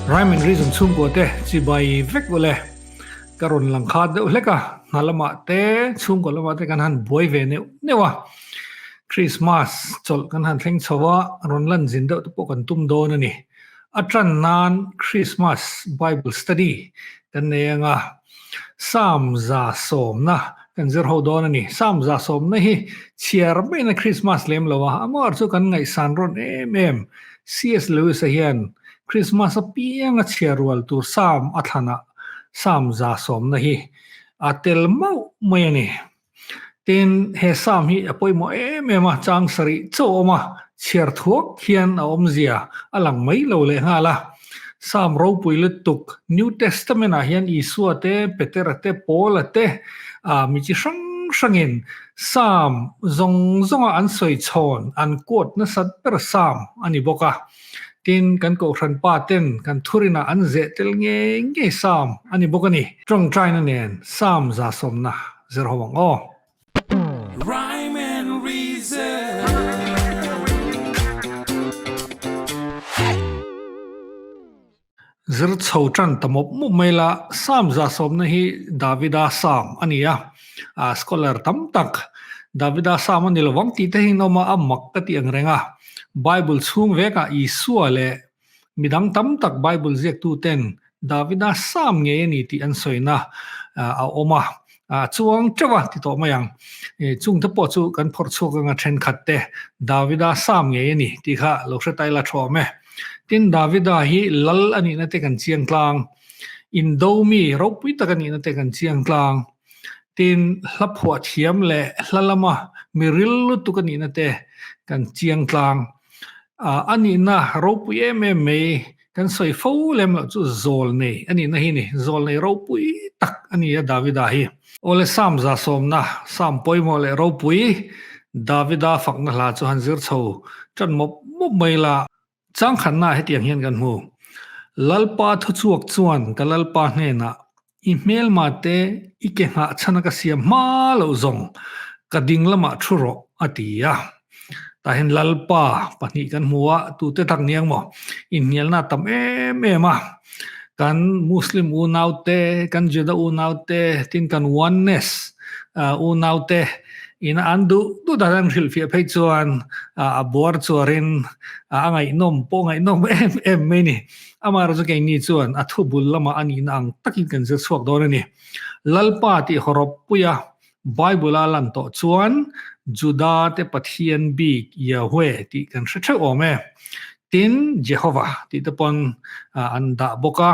Rhyme and Reason chhungkua te chibai vek ule. Ka rawn lang khat deuh hlek a, hna lamah te chhungkaw lamah te kan han buai ve neuh neuh a. Christmas chawlh kan han thleng chho a, rawn lan zin deuh te pawh kan tum dawn a ni. A tan nan Christmas Bible Study kan nei anga Psalm 110 kan zir ho dawn a ni. Psalm 110 hi chhiar maina Christmas lem lo a, amah chu kan ngaihsan rawn em em. CS Lewis-a hian Christmas apianga chhiar rual tur Psalm a thlanah Psalm 110 hi a tel mauh mai a ni. Tin, he Psalm hi a pawimawh em em a, chang sarih chauh awm a, chhiar thuak hian a awmzia a lang mai lo leh nghal a. Psalm ropui lutuk New Testament ah hian Isua te, Petera te, Paula te, mi chi hrang hrangin Psalm zawng zawnga an sawi chhawn, an quote nasat ber Psalm a ni bawk a. Tin, kan Kohhran pa ten kan thurinah an zeh tel ngei ngei Psalm a ni bawk a ni. Tawngtaina nen Psalm 110 zir ho ang aw. Rhyme and reason. Zir chho tan ta mawp mawp mai la, Psalm 110 hi Davida Psalm a ni a, scholar tam tak Davida Psalm a ni lovang tih te hi an awm a, a mak ka tih ang reng a. Bible chhung vekah Isua leh midang tam tak Bible ziaktu ten Davida Psalm ngei a ni tih an sawina a awm a, a chuang teuh a ti tawh mai ang. Chung te pawh chu kan phawrh chhuak anga thenkhat te Davida Psalm ngei a ni tih kha lo hre ta ila thu awm e. Tin, Davida hi lal a nihna te kan chiang tlang, indo mi ropui tak a nihna te kan chiang tlang. Tin, hla phuah thiam leh hla lama mi ril lutuk a nihna te kan chiang tlang. A nihna ropui em em mai kan sawi fo lem loh chu zawl nei a nihna hi ni. Zawl nei ropui tak a ni a Davida hi. Awle Psalm 110, Psalm pawimawh leh ropui Davida fakna hla chu han zir chho tan mawp mawp mai la. Changkhatnaah hetiang hian kan hmu, Lalpa thuchhuak chuan ka Lalpa hnenah, I hmelma te i ke nghah chhana ka siam hma loh zawng ka ding lamah thu rawh, a ti a. Tah hian Lalpa pahnih kan hmu a, tute tak niang maw? Inhnialna a tam em em a. Kan Muslim unaute, kan Juda unaute, tin kan Oneness unaute ina an duh duh dan an hrilhfiah phei chuan a buar chuarin a ngaihnawm pawh ngaihnawm em em mai ni. Amaherawhchu keini chuan a thubul lamah a nihna ang takin kan zir chhuak dawn a ni. Lalpa tih hawrawp puia Bible a lan tawh chuan Juda te Pathian bik Yahweh tih kan hre theuh awm e. Tin, Jehovah tih te pawn an dah bawk a.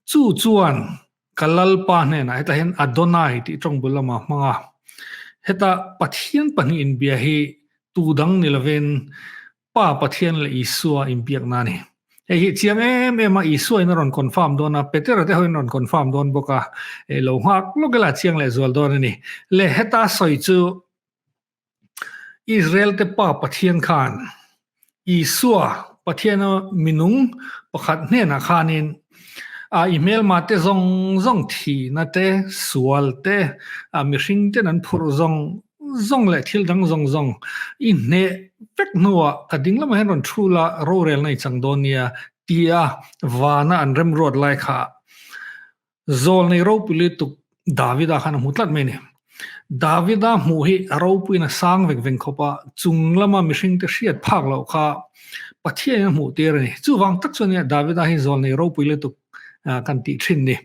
Chu chuan ka Lalpa hnenah hetah hian Adonai tih tawng bul lama hmang a. Heta Pathian pahnih inbia hi tu dang ni lovin Pa Pathian leh Isua inbiakna a ni. Hei hi chiang em em a, Isua in a rawn confirm dawn a, Petera te ho in a rawn confirm dawn bawk a, lo nghak lawk ila chiang leh zual dawn a ni. Le heta sawi chu Israel te Pa Pathian khan Isua Pathiana minung pakhat hnenah khanin a i hmelma te zawng zawng thihna te, sual te, a mihring ten an phurh zawng zawng leh thil dang zawng zawng i hneh vek hnuah ka ding lamah hian rawn thu la rorelna i chang dawn nia tia vana an remruat lai kha zawl nei ropui lutuk Davida khan a hmu tlat mai a ni. Davida hmuh hi a ropuiin a sang vek veng khawp a, chung lama mihring te hriat phak loh kha Pathianin a hmuh tir a ni. Chuvang tak chuan nia Davida hi zawl nei ropui lutuk kan tih thin ni.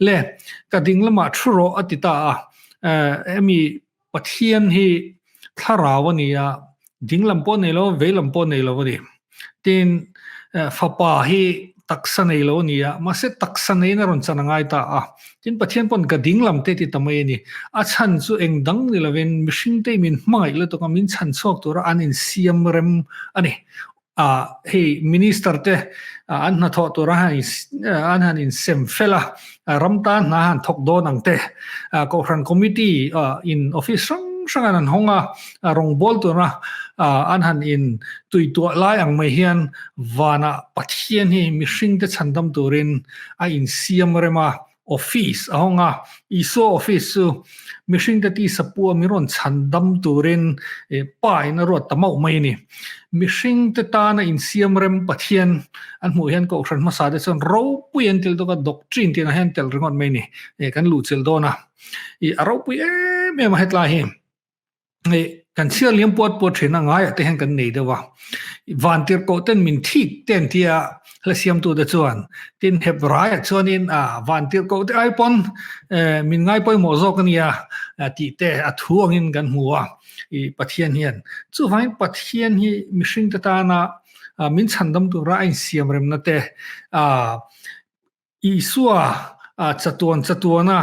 Le, ka ding lamah thu rawh a ti ta a, hemi Pathian hi thlarau a ni a, ding lam pawh nei lo, vei lam pawh nei lo a ni. Tin, fapa hi taksa nei lo a ni a, mahse taksa neiin a rawn chan a ngai ta a. Tin, Pathian pawn ka ding lam te ti ta mai a ni. A chhan chu eng dang ni lovin mihring te min hmangaih lutuk a, min chhan chhuak tura an insiam rem a ni. Ah hei minister te an hnathawh tur a han an han insem fel a, ram tan hna han thawk dawn ang te, kohhran committee in office hrang hrang an han hawng a, rawngbawl tura an han in tuituah lai ang mai hian vanah Pathian hi mihring te chhandam turin a insiam rem a. Office a hawng a, Isua office chu mihringte tisa pua mi rawn chhan dam turin Pa in a ruat ta mauh mai a ni. Mihringte tana insiam rem Pathian an hmuh hian Kohhran hmasa te chuan ropui an tel tawk a, doctrine tihna hian tel ringawt mai a ni. Kan luhchilh dawn a, a ropui em em a hetlai hi. Kan chhiar liam puat puat thin a, ngaiah te hian kan nei deuh a. Vantirhkoh ten min thik te an tia hla siamtu te chuan tin Hebraiah chuanin a vantirhkoh te ai pawn min ngai pawimawh zawk a nia tih te a thu angin kan hmu a i Pathian hian. Chuvangin Pathian hi mihring te tana min chhandam tura a insiam remna te Isua chatuan chatuana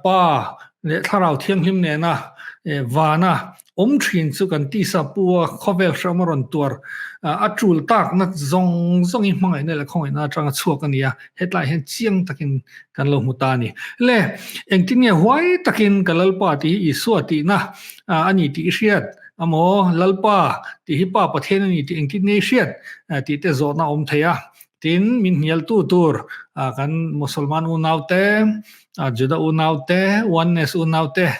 Pa leh Thlarau Thianghlim nena vana awm thin chu kan tisa pu a, khawvel hrehawm a rawn tuar a tul takna zawng zawng hi hmangaihna leh khawngaihna atanga chhuak a ni a, hetlai hian chiang takin kan lo hmu ta a ni. Le, engtin nge huai takin ka Lalpa tih hi Isua tihna a ni tih i hriat amaw, Lalpa tih hi Pa Pathian a ni tih engtin nge i hriat tih te zawhna a awm thei a. Tin, min hnialtu tur kan Musalman unaute, Juda unaute, Oneness unaute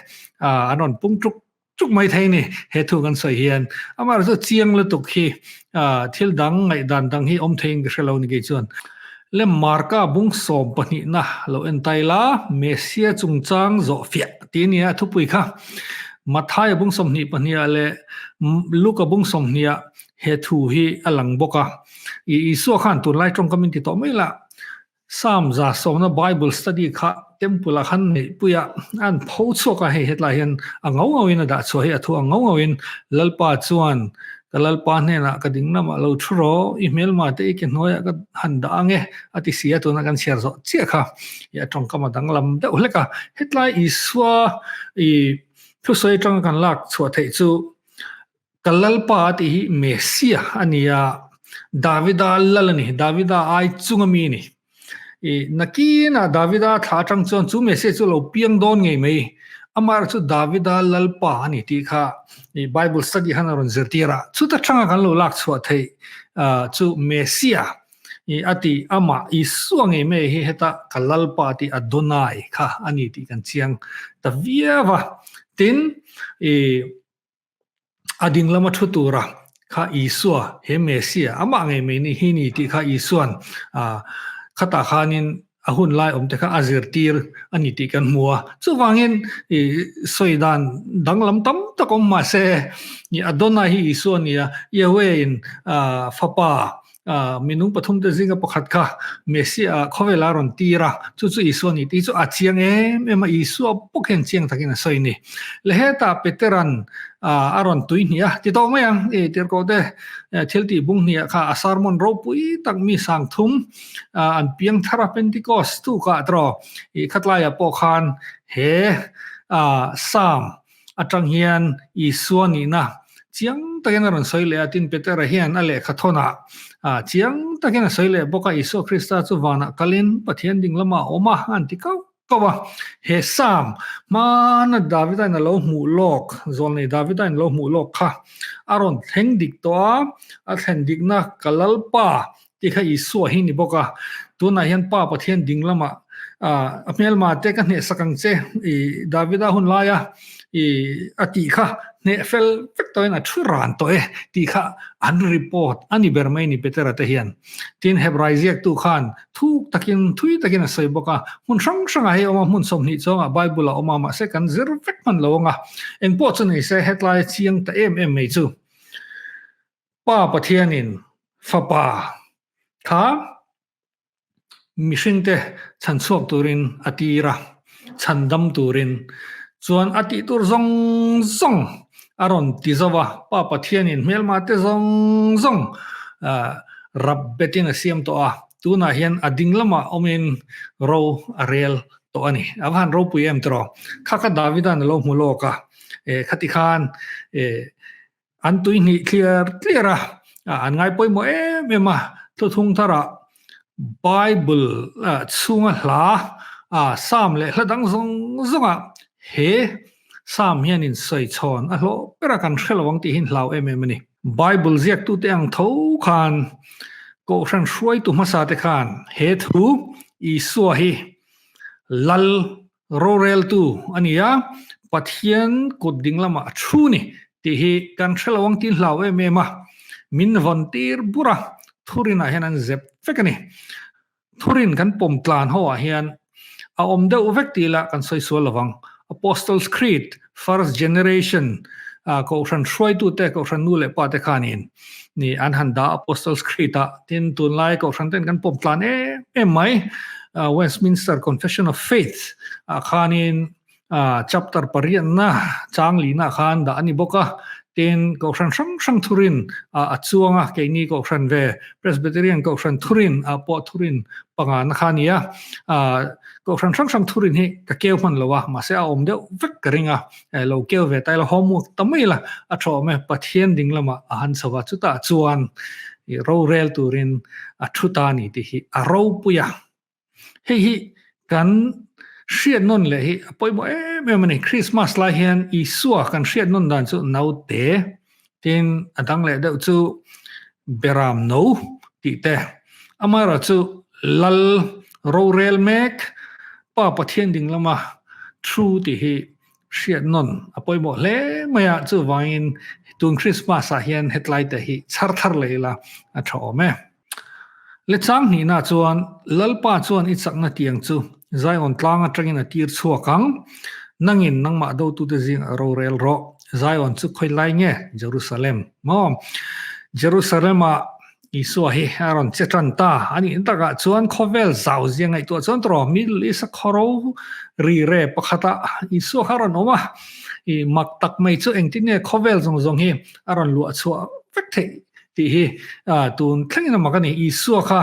an rawn pung tuk tuk mai thei ni he thu kan sawi hian. Amaherawhchu chiang lutuk hi thil dang ngaihdan dang hi awm theiin ka hre lo ni kei chuan. Le Marka bung sawm pahnihna lo en ta ila, Messia chungchang zawh fiah tih a nia a thupui kha. Mathaia bung 22 ah leh Luka bung 20 ah He thu hi a lang bawk a, i Isua khan tunlai tawngkam in ti tawh mai lah. Psalm 100 Bible study kha temple ah khan neihpui a, an pho chhuak a, hei hetlai hian a ngau ngau in a dah chhuah hi a thu a ngau ngau in Lalpa chuan ka Lalpa hnenah ka ding lamah lo thu rawh, i hmelma te i ke hnuaiah ka han dah ang e a ti si a, tuna kan chhiar zawh chiah kha i a tawngkam a danglam deuh hlek a. Hetlai Isua i thusawi atanga kan lak chhuah theih chu Ka Lalpa a tih hi Messia a ni a, Davida lal a ni, Davida ai chunga mi a ni. I nakinah Davida thla atang chuan chu Messia chu lo piang dawn ngei mai, amaherawh chu Davida Lalpa a ni tih kha i Bible study khan a rawn zirtir a, chuta tanga kan lo lak chhuah theih chu Messia i a tih amah Isua ngei mai hi heta ka Lalpa tih Adonai kha a ni tih kan chiang ta viau a. Tin, i A ding lama thu tura kha Isua, he Messia, amah ngei mai ni hi ni tih kha Isua'n khatah khanin a hun lai awm te kha a zirtir a ni tih kan hmu a. Chuvangin i sawi dan danglam tam tak awm mahse Adonai hi Isua a ni a, Yahweh in fapa Minung pathumte zinga pakhat kha Messiah khawvela a rawn tir a, chu chu Isua ni tih chu a chiang em em a, Isua bawk hian chiang takin a sawi ni. Le hetah Peteran a rawn tui hnih a, ti tawh mai ang, i tirhkoh te thil tih bung hniah kha a sermon ropui tak mi sang thum an piang thar a Pentecost tukah tawh i khatlaiah pawh khan he Psalm Atang hian Isua nihna chiang takin a rawn sawi leh a, tin Petera hian a lehkha thawnah chiang takin a sawi leh bawk a, Isua Krista chu vanah kalin Pathian ding lamah a awm a, an ti kauh kauh a. He Psalm hmana Davidain a lo hmuh lawk, zawlnei Davidain a lo hmuh lawk kha a rawn thleng dik tawh a, a thlen dikna ka Lalpa tih kha Isua hi ni bawk a, tunah hian Pa Pathian ding lamah a hmelma te ka hnehsak ang che i Davida hun laia i a tih kha hneh fel vek tawhin a thu ran tawh e tih kha an report a ni ber mai ni Petera te hian. Tin Hebrai ziaktu khan thuk takin thui takin a sawi bawk a, hmun hrang hrangah hei a awm a, hmun 20 chuangah Bible a awm a, mahse kan zir vek hman lo ang a, engpawh chu nei se hetlai chiang ta em em mai chu. Pa Pathianin Fapa kha mihringte chhan chhuak turin a tir a, chhan dam turin. Chuan a tih tur zawng zawng a rawn ti zo a, Pa Pathianin hmelma te zawng zawng rap betin a siam tawh a, tunah hian a ding lamah awmin ro a rel tawh a ni. A va han ropui em tiraw? Kha kha Davida'n a lo hmu lawk a, khati khan An tui hnih tliar tliar a, an ngai pawimawh em em a, thuthung tharah Bible chhunga hla Psalm leh hla dang zawng zawngah he Psalm hianin sawi chhawn a hlawh ber a, kan hre lo ang tih hi hlau em em a ni. Bible ziaktute ang tho khan Kohhran hruaitu hmasa te khan he thu Isua hi. Lal roreltu a ni a, Pathian kut ding lamah a thu ni tih hi kan hre lo ang tih hlau em em a, min vawn tir bur a, thurinah hian an zep vek a ni. Thurin kan pawm tlan ho ah hian a awm deuh vek tih lah kan sawi sual lovang. Apostles Creed, First Generation, Kohhran hruaitute, Kohhran nu leh pa te khanin ni an han dah Apostles Creed ah tin tunlai Kohhran ten kan pawm tlan em em mai. Westminster Confession of Faith ah khanin Chapter pariatna chang lina khan dah a ni bawk a, tin Kohhran hrang hrang thurin a chuang a, keini Kohhran ve Presbyterian Kohhran thurin ah pawh thurin pangana kha a ni a, Kohhran hrang hrang thurin hi ka keu hman lo a, mahse a awm deuh vek ka ring a, lo keu ve ta ila homework ta mai ila a tha awm e, Pathian ding lamah a han chho a, chutah chuan rorel turin a thu ta a ni tih hi a ropui a. Hei hi kan hriat nawn leh hi a pawimawh em em a ni. Christmas lai hian Isua kan hriat nawn dan chu naute tin a dang leh deuh chu Beram no tih te. Amaherawh chu Lal rorel mek Pa Pathian ding lama thu tih hi hriat nawn a pawimawh hle mai a. Chuvangin tun Christmas ah hian hetlai te hi chhar thar leh ila a tha awm e. Le chang hnihna chuan Lalpa chuan i chakna tiang chu Zion tlang atangin a tir chhuak ang, nangin nangmah dotute zing a rorel rawh. Zion chu khawi lai nge? Jerusalem maw? Jerusalem-ah Isua hi a rawn che tan ta a nih takah chuan khawvel zau zia ngaihtuah chuan tawh Middle East a khawro ri re pakhatah Isua kha a rawn awm a, i mak tak mai chu engtin nge khawvel zawng zawng hi a rawn luah chhuah vek theih tih hi tun thlengin a mak a ni. Isua kha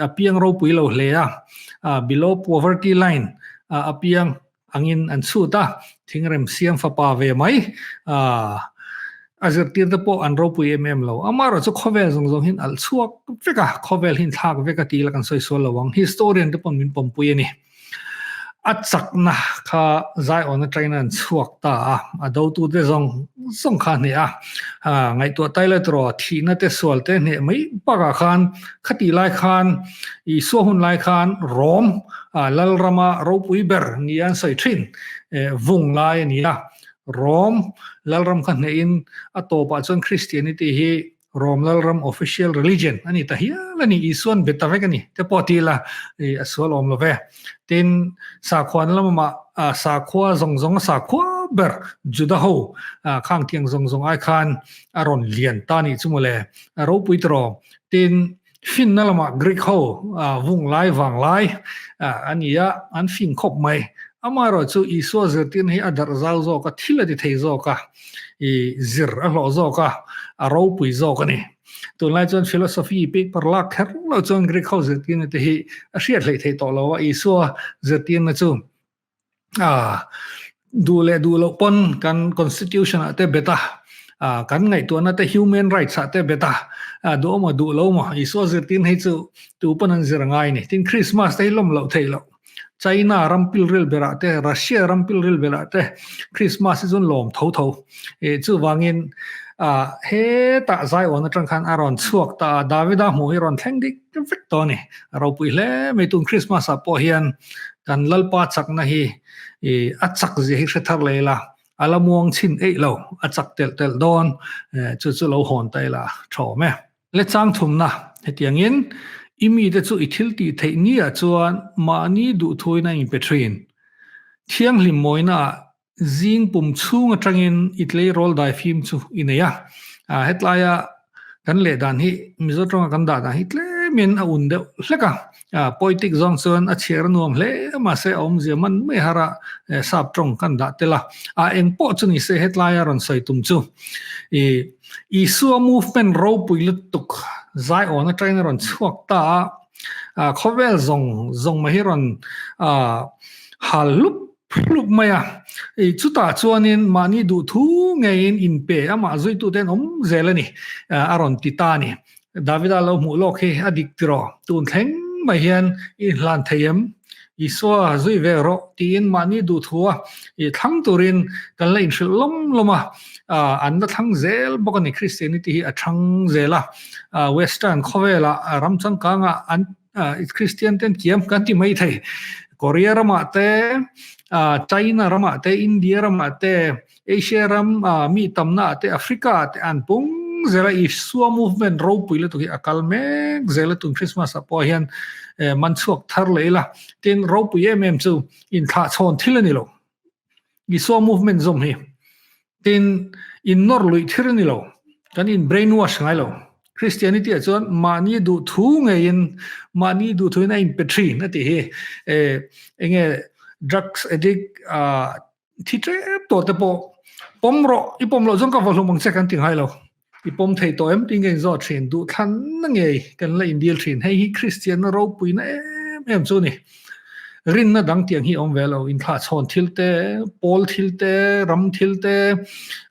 a piang ropui lo hle a, below poverty line a piang angin an chhut a, thingrem siam fapa ve mai a zirtir te pawh an ropui em em lo. Amaherawh chu khawvel zawng zawng hian alh chhuak vek a, khawvel hi inthlak vek a tih la kan sawi sual lo ang. Historian te pawn min pawmpui a ni. A chakna kha Zion atangin an chhuak ta a, a dotute zawng zawng kha a hneh a. Ngaihtuah tai la tawh thihna te sual te hneh mai bakah khan khatih lai khan Isua hun lai khan Rom Lalrama ropui ber nia an sawi thin vung lai a ni a. Rom Lalram kha hnehin a tawpah chuan Christianity hi Rom Lalram official religion a ni ta hial a ni, Isuan be ta vek a ni te pawh ti ila i a sual awm lo ve. Tin, sakhuan lamah sakhua zawng zawng a sakhua ber Juda ho khang tiang zawng zawng ai khan a rawn lian ta nih chu mawle, a ropui tawh. Tin, finna lamah Greek ho vung lai vang lai a ni a, an fin khawp mai. Amaherawh chu Isua zirtirna hi a darh zau zawk a, thil a ti thei zawk a. I zir a hlawh zawk a, a ropui zawk a ni. Tunlai chuan philosophy paper lak kher lo chuan Greek ho zirtirna te hi a hriat hleih theih tawh lo a, Isua zirtirna chu a duh leh duh loh pawn kan constitution ah te bet a, kan ngaihtuahna te human rights ah te bet a, duh emaw duh lo emaw Isua zirtirna hi chu tu pawn an zir a ngai a ni. Tin, Christmas te hi lawm loh theih loh. China ram pilril berah te, Russia ram pilril berah te Christmas hi chuan lawm tho tho. E chuvangin ah hetah Zion atang khan a rawn chhuak ta a, Davida hmuh hi rawn thleng dik vek tawh a ni. A ropui hle mai tun Christmas ah pawh hian kan Lalpa chakna hi i a chak zia hi hre thar leh ila, a la muang chhin eih lo, a chak telh telh dawn, chu chu lo hawn ta ila tha awm e. Le chang thumna, hetiangin i mite chu i thil tih theih niah chuan mahni duhthuin a inpe thin. Thianghlim mawinaah zing pum chhung atangin i tleirawl daifim chu i nei a. Hetlaia kan leh dan hi Mizo tawnga kan dah dan hi tlemin a un deuh hlek a. Poetic zawng chuan a chhiar a nuam hle mahse a awmzia man mai har a sap tawng kan dah tel a. A eng pawh chu ni se hetlaia rawn sawi tum chu i Isua movement ropui lutuk Zion atangin a rawn chhuak ta a, khawvel zawng zawng mai hi rawn hal hlup hlup mai a. I chutah chuanin mahni duhthu ngeiin inpe amah zuitute an awm zel a ni a rawn ti ta a ni. Davida lo hmuh lawk hi a dik tiraw? Tun thleng mai hian i inhlan thei em? Isua zui ve rawh tiin mahni duhthua i thlang turin kan la inhrilh lawm lawm a, an la thlang zel bawk a ni. Christianity hi a thang zel a, Western khawvelah ram changkangah an Christian ten kiam kan ti mai thei. Korea ramah te, China ramah te, India ramah te, Asia ram mi tamna ah te, Africa ah te an pung zel a, Isua movement ropui lutuk hi a kal mek zel a tun Christmas ah pawh hian man chhuak thar leh ila. Tin, ropui em em chu inthlah chhawn thil a ni lo. Isua movement zawm hi. Tin, in nawr luih thil a ni lo. Kan in brainwash ngai lo. Christianity ah chuan mahni duh thu ngeiin, mahni duh thuin a inpe thin a tih hi. Enge drugs addict thi tlem tawh te pawh pawm rawh, i pawm loh chuan ka vaw hlum ang che kan ti ngai lo. I pawm thei tawh em tih nge in zawh thin, duhthlanna ngei kan la indil thin. Hei hi Kristianna ropuina em em chu a ni. Rinna dang tiang hi a awm ve lo, inthlahchhawn thil te, pawl thil te, ram thil te,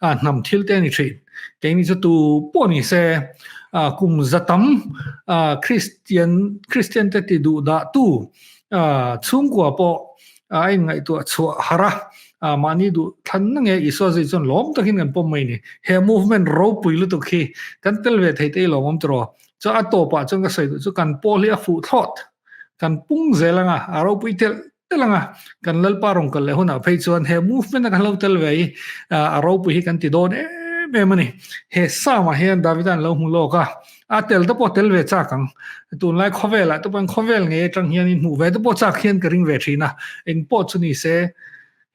hnam thil te a ni thin. Keini chu tu pawh ni se, kum za tam Kristian Kristian te ti duh dah tu chhungkua pawh a inngaihtuah chhuah har a, mahni duh thlanna nge Isua zui chuan lawm takin kan pawm mai ni. He movement ropui lutuk hi kan tel ve thei te i lawmawm tiraw? Chuan a tawpah chuan ka sawi duh chu kan pawl hi a fuh thlawt, kan pung zel anga, a ropui telh telh anga, kan Lalpa rawn kal leh hunah phei chuan he movement a kan lo tel ve hi a ropui hi kan ti dawn em em a ni. He Psalm-ah hian Davida'n lo hmu lawk a, A tel te pawh tel ve chak ang. Tunlai khawvelah te pawhin khawvel ngei atang hian in hmuh ve te pawh chak hian ka ring ve thin a. Eng pawh chu ni se,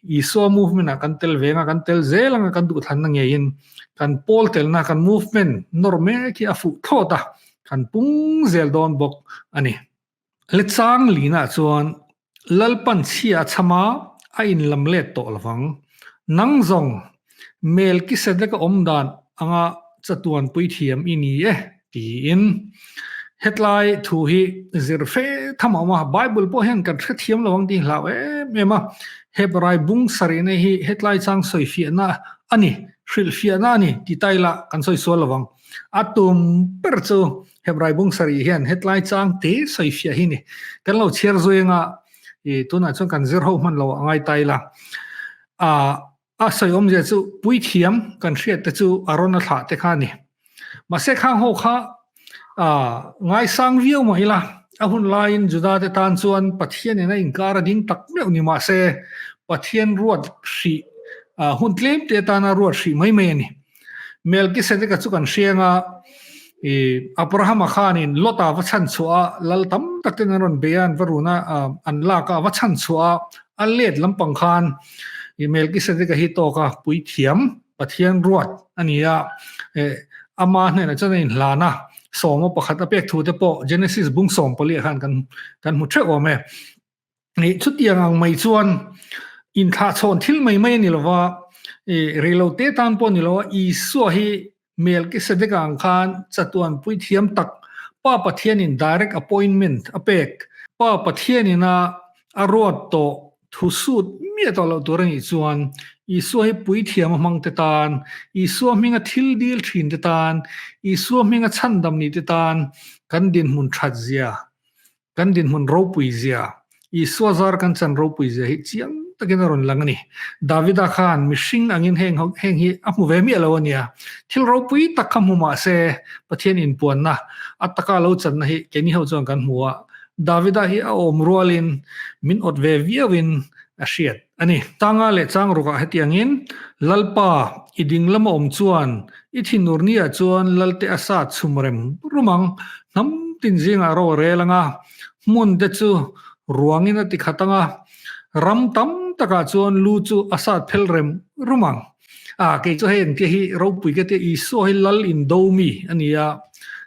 Isua movement ah kan tel ve anga, kan tel zel anga kan duhthlanna ngeiin kan pawl telna, kan movement nawr mek hi a fuh thlawt a, kan pung zel dawn bawk a ni. Lechang linah chuan Lalpan chhia a chham a, a inlam let tawh lovang. Nang zawng, Melkisedeka awm dan anga chatuan puithiam i ni e, tiin. Hetlai thu hi zir fe tham a awm a, Bible pawh hian kan hrethiam lo ang tih hlau em em a. Hebrai bung sarihna hi hetlai chang sawifiahna a ni, hrilhfiahna a ni ti ta ila kan sawi sual lovang. A tum ber chu Hebrai bung sarih hian hetlai chang te sawifiah hi ni. Kan lo chhiar zui anga i tunah chuan kan zir ho hman lo a ngai ta ila. A a sawi awmzia chu puithiam kan hriat te chu a rawn a thlah te kha a ni. Mahse khang ho kha a ngaisang viau mah ila a hun laiin Juda te tan chuan Pathian in a inkar a ding tak meuh ni mahse Pathian ruat hrih hun tlem te atana ruat hrih mai mai a ni. Melkisedeka chu kan hriang a, i Abrahama khanin Lota va chhan chhuah a, lal tam tak ten an rawn bei a, an va run a, an lak a, a va chhan chhuah a, a let lampang khan i Melkisedeka hi tawk a, puithiam Pathian ruat a ni a, ama hnenah chuan a inhlan a, sawma pakhat a pek thu te pawh Genesis bung 14 ah khan kan kan hmu theuh awm e. Nih chutiang ang mai chuan inthlahchhawn thil mai mai a ni lova, ih reilote tan pawh a ni lo a, Isua hi Melkisedeka ang khan chatuan puithiam tak Pa Pathianin direct appointment a pek, Pa Pathianin a a ruat tawh thu sut miah tawh loh tur a nih chuan Isua hi puithiam a hmang te tan, Isua hminga thil dil thin te tan, Isua hminga chhandam ni te tan kan dinhmun that zia Kan dinhmun ropui zia, Isua zar kan chan ropui zia hi chiang takin a rawn lang a ni. Davida khan mihring angin heng heng hi a hmu ve miah lo a nia. Thil ropui tak kha hmu mah se, Pathian inpuanna, a taka lo channa hi keini ho chuan kan hmu a. Davida hi a awm rualin min awt ve viauin a hriat a ni. Changa leh changrukah hetiangin, Lalpa, i ding lama awm chuan i thinur nia chuan Lalte a sat chhum rem rum ang, hnam tin zingah ro a rel ang a, hmun te chu ruangin a ti khat ang a, ram tam takah chuan lu chu a sat phel rem rum ang. A, kei chu hei engtia hi ropui ka tia, Isua hi Lal indo mi a ni a,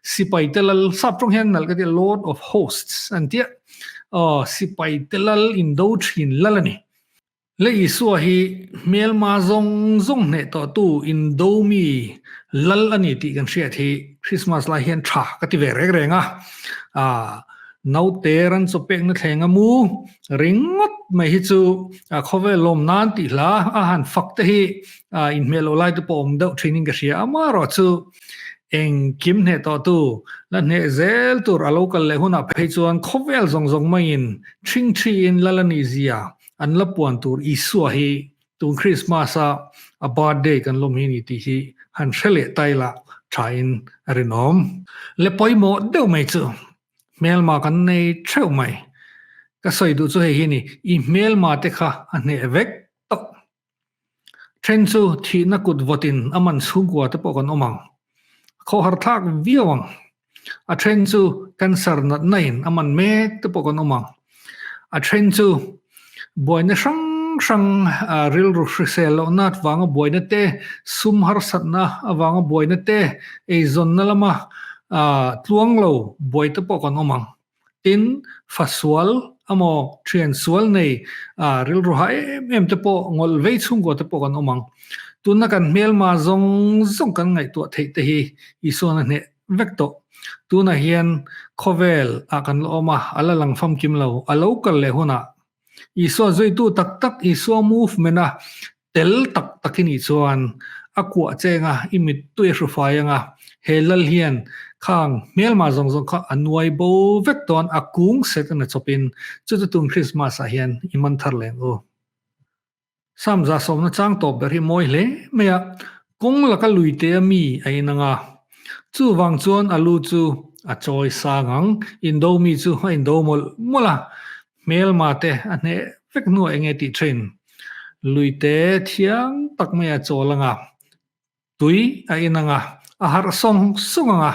sipai te Lal, sap tawng hian nalh ka tia, Lord of Hosts an tia, aw, sipai te Lal indo thin Lal a ni. Le Isua hi hmelma zawng zawng hneh tawhtu indo mi Lal a ni tih kan hriat hi Christmas lai hian tha ka ti ve reng reng a. Aaa naute ran chaw pekna thleng a mu ringawt mai hi chu khawvel lawm nan tih hla a han fak te hi inhmeh loh lai te pawh awm deuh thinin ka hria. Amaherawh chu engkim hneh tawhtu la hneh zel tur a lo kal leh hunah phei chuan khawvel zawng zawng maiin ṭhingṭhiin Lal a nih zia An la puan tur Isua hi tun Christmas a a birthday kan lawm hi ni tih hi han hre leh ta ila tha in a rinawm. Le pawimawh deuh mai chu hmelma kan nei theuh mai. Ka sawi duh chu hei hi a ni, i hmelma te kha a hneh vek tawh. Then chu thihna kut vawtin a man chhungkua te pawh kan awm ang. A khawhar thlak viau ang. A then chu cancer natna in a man mek te pawh kan awm ang. A then chu buaina hrang hrang rilru hrisel lohna avanga buaina te, sum harsatna avanga buaina te, eizawnna lama tluang lo buai te pawh kan awm ang. Tin, fa sual emaw thian sual nei rilru ha em em te pawh ngawlh vei chhungkaw te pawh kan awm ang. Tuna kan hmelma zawng zawng kan ngaihtuah theih te hi Isuan a hneh vek tawh. Tunah hian khawvel ah kan la awm a, a la lang famkim lo. A lo kal leh hunah Isua zuitu tak tak, Isua movement a tel tak tak i nih chuan a kuah cheng a, i mittui a hru fai ang a, he lal hian khang hmelma zawng zawng kha a nuai bo vek dawn, a kung set a na chawpin chu chu tun Christmas ah hian i man thar leng u. Sam za sawmna chang tawp ber hi mawi hle mai a, kawng laka luite a mi a inang a, chuvang chuan a lu chu a chawi sang ang, indo mi chu a indo mawlh mawlh a, Hmelma te a hneh vek hnuah enge tih thin? Luite thiang tak mai a chawl anga, tui a in anga, a harh sawng sawng anga,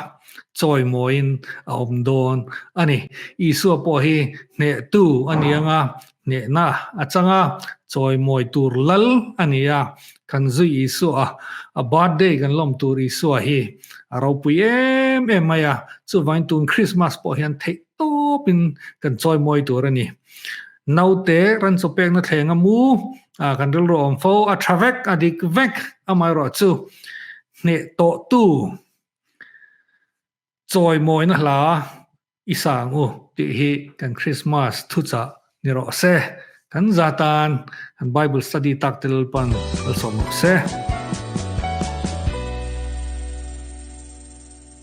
chawimawiin a awm dawn a ni. Isua pawh hi hnehtu a ni anga, hnehna a chang a, chawimawi tur lal a ni a. Kan zui Isua, a birthday kan lawm tur Isua hi a ropui em em mai a, chuvangin tun Christmas pawh hian theih tawpin kan chawi mawi tur a ni. Naute ran chaw pekna thleng a mu, kan rilru awm fo, a tha vek, a dik vek, amaherawh chu hneh tawhtu chawi mawina hla i sang u tih hi kan Christmas thuchah ni rawh se. Kan za tan kan Bible study tak te Lalpan malsawm rawh se.